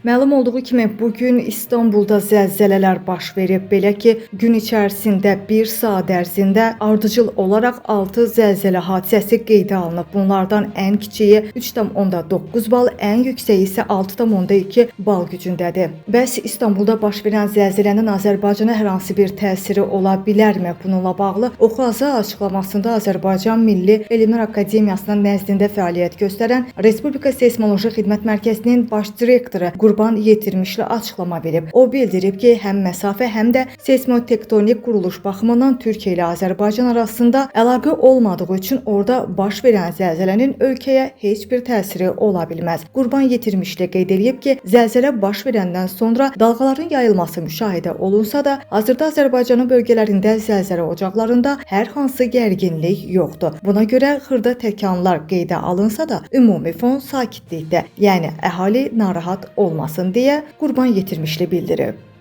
Məlum olduğu kimi bu gün İstanbulda zəlzələlər baş verib. Belə ki, gün içərisində 1 saat ərzində ardıcıl olaraq 6 zəlzələ hadisəsi qeydə alınıb. Bunlardan ən kiçiyi 3,9 bal, ən yüksəyi isə 6,2 bal gücündədir. Bəs İstanbulda baş verən zəlzələnin Azərbaycana hər hansı bir təsiri ola bilərmi? Bununla bağlı Oxaza açıqlamasında Azərbaycan Milli Elmlər Akademiyasının nəzdində fəaliyyət göstərən Respublika Seysmoloji Xidmət Mərkəzinin baş direktoru Qurban Yetirmişli açıqlama verib. O bildirib ki, həm məsafə, həm də seysmotektonik quruluş baxımından Türkiyə ilə Azərbaycan arasında əlaqə olmadığı üçün orada baş verən zəlzələnin ölkəyə heç bir təsiri ola bilməz. Qurban Yetirmişli qeyd eləyib ki, zəlzələ baş verəndən sonra dalğaların yayılması müşahidə olunsa da, hazırda Azərbaycanın bölgələrində zəlzələ ocaqlarında hər hansı gərginlik yoxdur. Buna görə xırda təkanlar qeydə alınsa da, ümumi fon sakitlikdə, yəni əhali narahat olmasın deyə Qurban Yetirmişli bildirib.